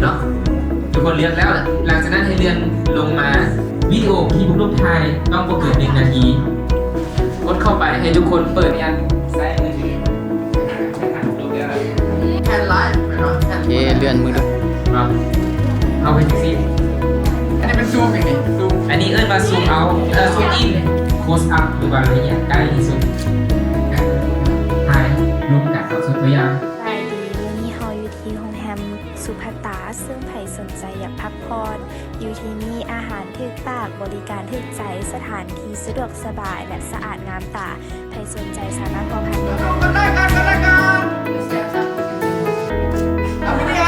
ເນາະ ທຸກຄົນເລືອກແລ້ວ ຫຼັງຈາກນັ້ນໃຫ້ເລື່ອນລົງມາ ວິດີໂອທີ່ພວກລູກຖ່າຍຕ້ອງບໍ່ເກີນໜຶ່ງນາທີ ກົດເຂົ້າໄປ ໃຫ້ທຸກຄົນເປີດແອັບໃຊ້ມືຖື ແພນໄລຟ໌ ແມ່ນບໍ່? ແພນ ເອີ ເລື່ອນມືດູ ເອົາໄປຈັ່ງຊີ້ ອັນນີ້ເປັນຊູມຫຍັງນີ້? ຊູມ ອັນນີ້ເອີ້ນວ່າຊູມເອົາ ເອີ ຊູມອິນ ໂຄສອັບ ຫຼືວ່າລະອຽດໃກ້ທີ່ສຸດ ຖ່າຍລວມກັນເນາະ ຍົກຕົວຢ່າງ ສະບາຍດີ ມື້ນີ້ເຮົາຢູ່ທີ່ໂຮງແຮມສຸພາຕາ ເຊິ່ງໃຜສົນໃຈຢາກພັກຜ່ອນຢູ່ທີ່ນີ້ ອາຫານຖືກປາກ ບໍລິການຖືກໃຈ ສະຖານທີ່ສະດວກສະບາຍ ແລະ ສະອາດງາມຕາ ໃຜສົນໃຈສາມາດພົວພັນໄດ້ເລີຍ.